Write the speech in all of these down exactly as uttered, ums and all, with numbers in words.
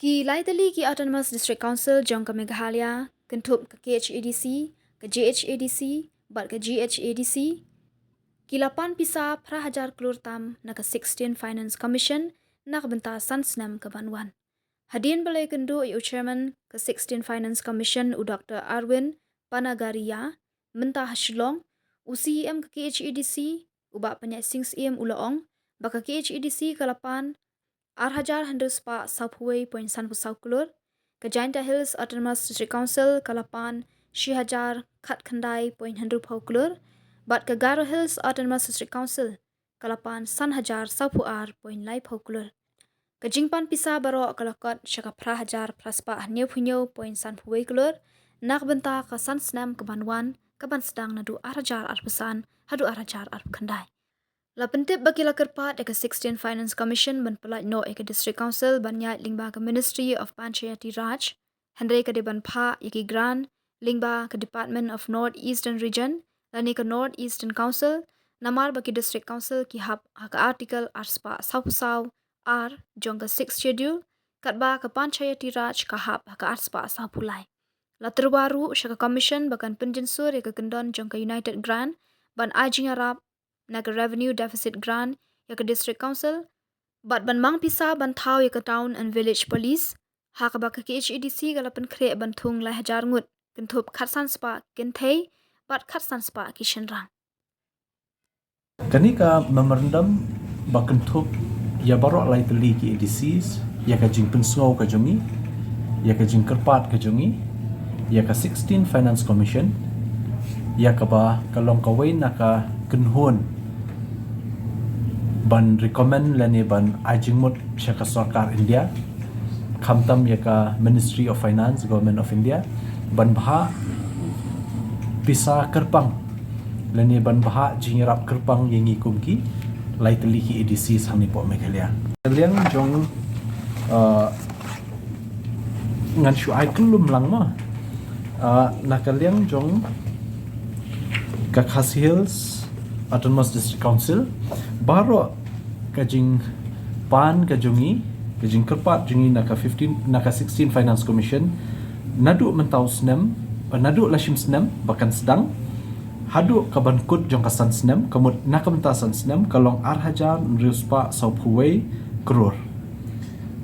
Ki lai tylli ki Autonomous District Council jong ka Meghalaya, kynthup ka K H A D C, ka J H A D C bad ka G H A D C, ki la pan pisa phra hajar klur tam na ka sixteen Finance Commission na ka bynta san snem ka ban wan. Hadien ba la ïakynduh ïa u Chairman ka sixteen Finance Commission, u Doctor Arvind Panagariya, mynta ha Shillong, u C E M ka K H A D C, u Bah Pynïaid Sing Syiem, u la ong ba ka K H A D C ka la pan ar hajar hynriew spah sawphew wei point sanphew saw klur, ka Jaintia Hills Autonomous District Council ka la pan shi hajar khatkhyndai point hynriewphew klur, bad ka Garo Hills Autonomous District Council ka la pan san hajar sawphew ar point laiphew klur. Ka jingpan pisa baroh ka la kot sha ka phra hajar phra spah hynñiewphew hynñiew point sanphew wei klur na ka bynta ka san snem ka ban wan, ka ban sdang naduh ar hajar arphew san haduh ar hajar arphew khyndai. La pyntip ba ki la kyrpad ïa ka sixteen Finance Commission ban pyllait noh ïa ka District Council ban ïaid lyngba ka Ministry of Panchayati Raj, hynrei ka dei ban phah ïa ki grant lyngba ka Department of North Eastern Region lane ka North Eastern Council, namar ba ki District Council ki hap ha ka Article ar spah sawphew saw ar jong ka Sixth Schedule, katba ka Panchayati Raj ka hap ha ka ar spah sawphew lai. La tyrwa ruh sha ka Commission ba kan pynjynsur ïa ka kyndon jong ka United Grant ban ai jingïarap na ka Revenue Deficit Grant ïa ka District Council, bad ban mang pisa ban thaw ïa ka Town and Village Police, ha kaba ka K H A D C ka la pynkhreh ban thung lai hajar ngut, kynthup khatsan spah ki kynthei bad khatsan spah ki shynrang. Kane ka memorandum ba kynthup ïa baroh lai tylli ki A D Cs, ïa ka jingpynsngew ka jong ngi, ïa ka jingkyrpad ka jong ngi ïa ka sixteen Finance Commission, ïa kaba ka long kawei na ka kynhun ban recommend lane ban ai jingmut sha ka sorkar India, khamtam ïa ka Ministry of Finance, Government of India, ban bhah pisa kyrpang lane ban bhah jingïarap kyrpang ïa ngi kum ki lai tylli ki A D Cs hangne hapoh Meghalaya. Ka liang jong, uh, ngan shu ai kyllum lang mo. Uh, na ka liang jong ka Khasi Hills Autonomous District Council, baroh ka jingpan ka jong ngi, ka jingkyrpad jong ngi na ka fifteen, na ka sixteen Finance Commission, naduh mynta u snem, eh, naduh lashim snem ba kan sdang haduh ka ban kut jong ka san snem, ka mut na ka bynta san snem ka long ar hajar hynriew spah sawphew wei klur,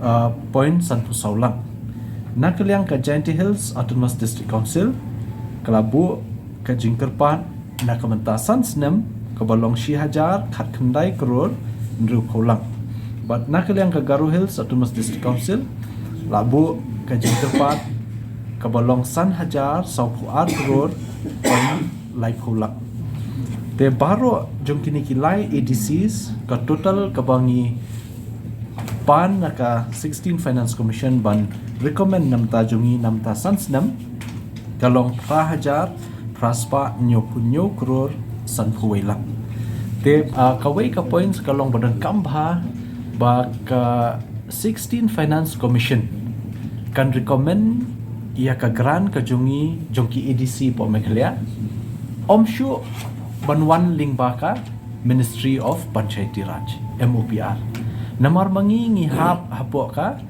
uh, point sanphew saw lak. Na ka liang ka Jaintia Hills Autonomous District Council, ka la buh ka jingkyrpad na ka bynta san snem kaba long shi hajar khatkhyndai klur hynriewphew lak. Bad na ka liang ka Garo Hills Autonomous District Council la buh ka jingkyrpad kaba long san hajar sawphew ar klur point laiphew lak. Te baroh jong kine ki lai A D Cs, ka total kaba ngi pan na ka sixteen Finance Commission ban recommend na ka bynta jong ngi na ka bynta san snem, ka long phra hajar phra spah hynñiewphew hynñiew klur sanphew wei lak. Te, ah, kawei ka points ka long ba donkam bha ba ka sixteen Finance Commission kan recommend ïa ka grant ka jong ngi, jong ki A D C hapoh Meghalaya, ym shuh ban wan lyngba ka Ministry of Panchayati Raj, M O P R. Namar ma ngi ngi hap hapoh ka,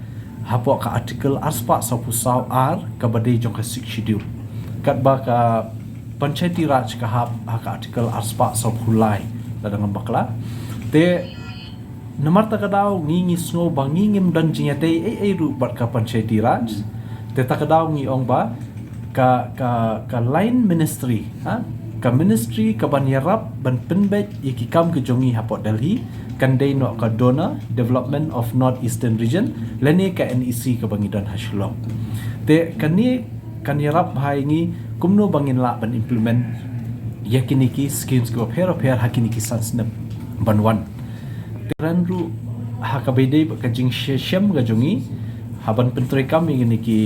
hapoh ka Article ar spah sawphew saw ar kaba dei jong ka Sixth Schedule, katba ka Panchayati Raj ka hap ha ka Article ar spah sawphew lai, lada ngam bakla. Te namar kata ka daw ngi ngi sngew ba ngi ngim don jingïadei ei ei ruh bad ka Panchayati Raj. Te kata ka daw ngi ong ba ka, ka, ka line ministry, ha, ka ministry ka ban ïarap ban pynbeit ïa ki kam ka jong ngi hapoh Delhi kan dei noh ka DONER, Development of North Eastern Region, lane ka N E C kaba ngi don ha Shillong. Te kane kan ïarap bha ïa ngi kumno ba ngin lah ban implement ïa kine ki schemes kiba pher pher ha kine ki san snem ban wan. Te kren ruh ha kaba ïadei bad ka jingshem ka jong ngi ha ban pyntreikam ïa kine ki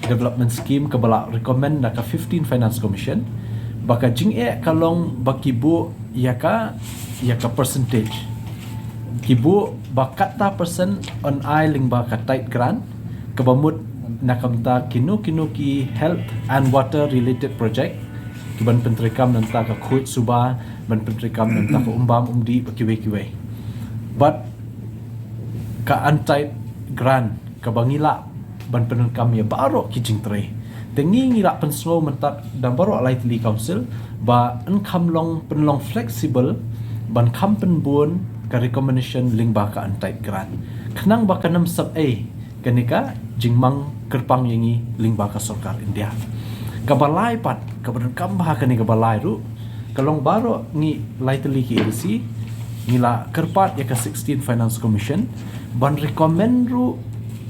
development scheme kaba la recommend da ka fifteen Finance Commission, ba ka jingeh ka long ba ki buh ïa ka, ïa ka percentage. Ki buh ba katta percent yn ai lyngba ka TIDE grant, kaba mut na ka bynta kino kino ki health and water related project, ki ban pyntreikam na ka bynta ka khuid suba, ban pyntreikam na ka bynta ka um bam um dih bad kiwei kiwei. Bad ka un-TIDE grant kaba ngi lah ban pyndonkam ïa baroh ki jingtrei. Te ngi ngi la pynsngew mynta da baroh lai tylli council ba yn kham long, pynlong flexible ban kham pynbun ka recommendation lyngba ka untied grant. Khnang ba kan ym sap ei kane ka jingmang kyrpang ïa ngi lyngba ka sorkar India. Kaba lai pat, kaba donkam bha kane kaba lai ruh, ka long baroh ngi lai tylli ki A D C ngi la kyrpad ïa ka sixteen Finance Commission ban recommend ruh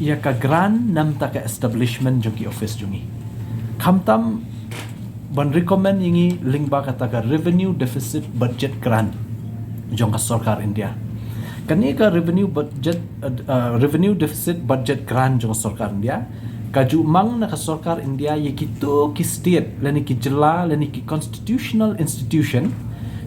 ïa ka grant namar ka establishment jong ki office jong ngi. Khamtam ban recommend ïa ngi lyngba kata ka revenue deficit budget grant jong ka sorkar India. Kane ka revenue budget, uh, uh, revenue deficit budget grant jong ka sorkar India ka ju mang na ka sorkar India ïa kito ki state lane ki jylla lane ki constitutional institution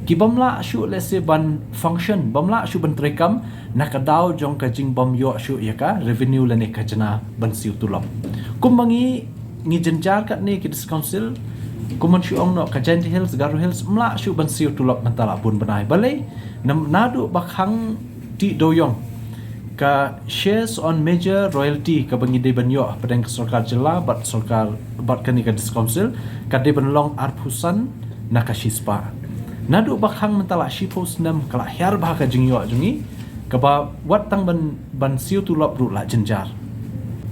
ki bym lah shuh lehse ban function, bym lah shuh ban treikam na ka daw jong ka jingbym ïoh shuh ïa ka revenue lane ka khajna ban siew tulop. Kumba ngi ngi jynjar katne ki District Council, kum ban shu ong noh ka Jaintia Hills, Garo Hills, ym lah shuh ban siew tulop mynta la bun bnai. Balei? Nam-, naduh ba khang tih dewiong ka shares on major royalty kaba ngi dei ban ïoh hapdeng ka sorkar jylla bad sorkar bad kane ka District Council ka dei ban long arphew san na ka shispah. Naduh ba khang mynta la shiphew snem ka la hiar bha ka jingïoh jong ngi, kaba wat tang ban, ban siew tulop ruh la jynjar.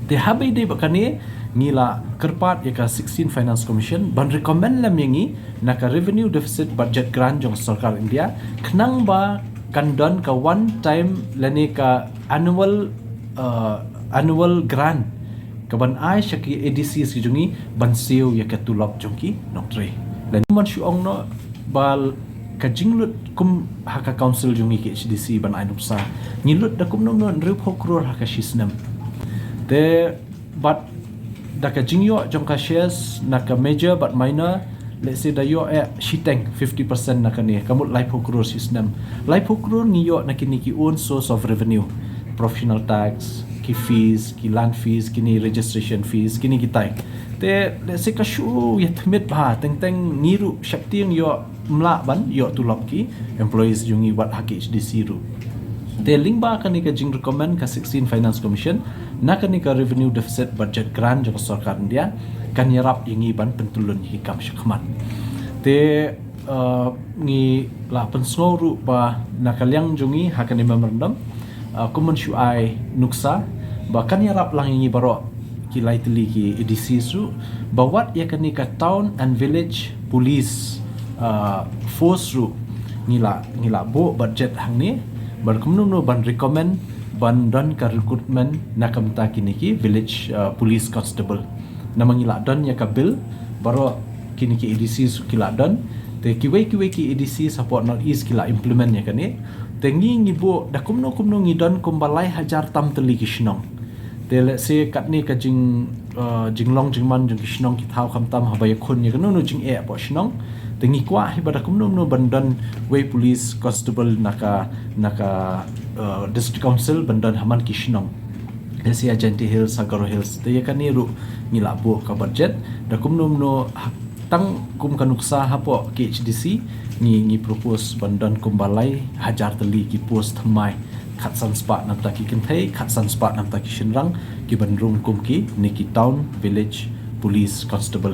Te haba ïadei bad kane ngi la kyrpad ïa ka sixteen Finance Commission ban recommend lem ïa ngi na ka revenue deficit budget grant jong sorkar India khnang ba kan don ka one time lane ka annual, uh, annual grant kaban ai sha ki A D Cs ki jong ngi ban siew ïa ka tulop jong ki nongtrei. Lane kum ban shu ong noh ba ka jinglut kum ha ka council jong ngi K H D C ban ai nuksa, ngi lut da kumno kumno hynriewphew klur ha ka shisnem. Te bad da ka jingïoh jong ka shares na ka major bad minor, let's say da ïoh eh shiteng fifty percent na kane, ka mut laiphew klur shisnem. Laiphew klur ngi ïoh na kine ki own source of revenue, professional tax, ki fees, ki land fees, kine registration fees, kine kitai. Te let's say ka shu ïa tymmen bha, teng teng ngi ruh sheptieng ïoh ym lah ban ïoh tulop ki employees jong ngi wat ha K H D C ruh. Te lyngba kane ka jingrecommend ka sixteen Finance Commission na kane ka revenue deficit budget grant jong ka sorkar India kan ïarap ïa ngi ban pyntyllun ïa ki kam shakhmat. Te, uh, ngi la pynsngew ruh ba na ka liang jong ngi ha kane memorandum, uh, kum ban shu ai nuksa ba kan ïarap lang ïa ngi baroh ki lai tylli ki A D Cs ruh ba wat ïa kane ka town and village police, uh, force ruh ngi la, ngi la buh budget hangne ban kumno kumno ban recommend ban don ka recruitment na ka bynta kine ki village, uh, police constable. Namar ngi la don ïa ka bill, baroh kine ki A D Cs ki la don. Te kiwei kiwei ki A D Cs hapoh North East ki la implement ïa kane. Te ngi ngi buh da kumno kumno ngi don kumba lai hajar tam tylli ki shnong. Te let's say katne ka jing, uh, jinglong jingman jong ki shnong ki thaw khamtam haba ïakhun ïa kano kano jingeh hapoh shnong. Te ngi kwah hi ba da kumno kumno ban don wei police constable na ka, na ka, uh, District Council ban don ha man ki shnong. Let's say ha Jaintia Hills, ha Garo Hills. Te ïa kane ruh ngi la buh ka budget. Da kumno kumno ha, tang kum ka nuksa hapoh K H D C ngi, ngi propose ban don kumba lai hajar tylli ki post thymmai. Khatsan spah na bynta ki kynthei, khatsan spah na bynta ki shynrang, ki ban rung kum kine ki town village police constable.